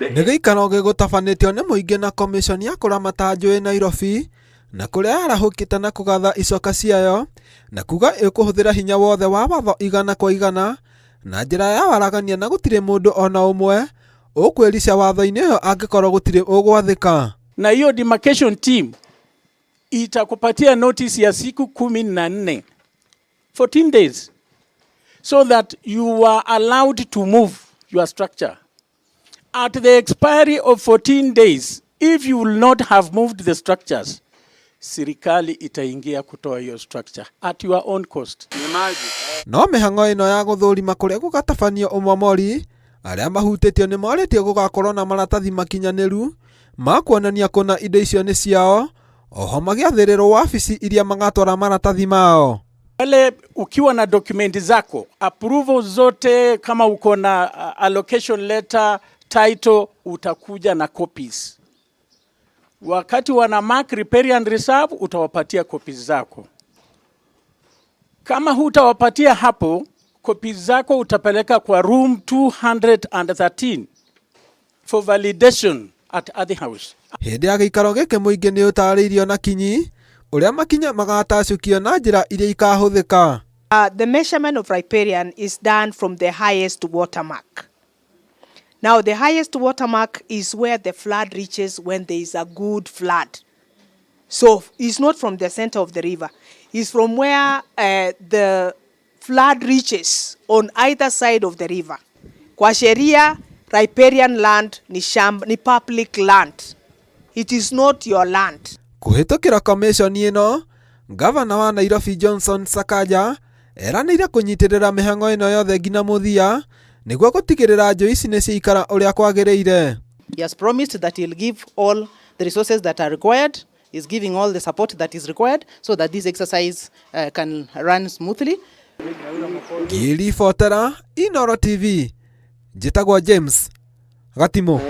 Nĩ gĩikaro gĩgũtabanĩtio nĩ mũingĩ na komiconi ya kũramata njũĩ Nairobi na kũrĩa yarahũkĩte na kũgatha icoka ciayo na kuga ĩkũhũthĩra hinya wothe wa watho 100% na njĩra ya waragania na gũtirĩ mũndũ ona ũmwe ũkwĩrica watho-inĩ ũyũ angĩkorwo gũtirĩ ũgwathĩka. Na hiyo demarcation team itakupatia notice ya siku 14, 14 days, so that you are allowed to move your structure. At the expiry of 14 days, if you will not have moved the structures, serikali itaingia kutoa hiyo structure at your own cost. No mĩhang'o ĩno ya gũthũrima kũrĩa gũgatabanio ũmomori arĩa mahutĩtio nĩ morĩtio gũgakorwo na maratathi makinyanĩru ma kuonania kũna indo icio nĩ ciao oho magĩathĩrĩrwo wabici iria magatwara maratathi mao. Wale ukiwa na dokumenti zako, approval zote, kama uko na allocation letter, title, utakuja na copies. Wakati wana mark riparian reserve, utawapatia copies zako. Kama hutawapatia hapo, copies zako utapeleka kwa room 213 for validation at Ardhi House. Hĩndĩ ya gĩikaro gĩkĩ mũingĩ nĩ ũtarĩirio na kinyi ũrĩa makinya magatacũkio na njĩra iria ikahũthĩka. The measurement of riparian is done from the highest watermark. Now, the highest watermark is where the flood reaches when there is a good flood. So it's not from the center of the river. It's from where the flood reaches on either side of the river. Kwa sheria, riparian land ni shamba, ni public land. It is not your land. Kũhĩtũkĩra commission ĩno, ngavana wa Nairobi Johnson Sakaja eranĩire kũnyitĩrĩra mĩhang'o ĩno yothe nginya mũthia nĩguo gũtigĩrĩra njũĩ ici nĩ ciaikara ũrĩa kwagĩrĩire. He has promised that he'll give all the resources that are required. He's giving all the support that is required so that this exercise can run smoothly. Ngĩribotera Inooro TV, njĩtagwo James Gatimũ.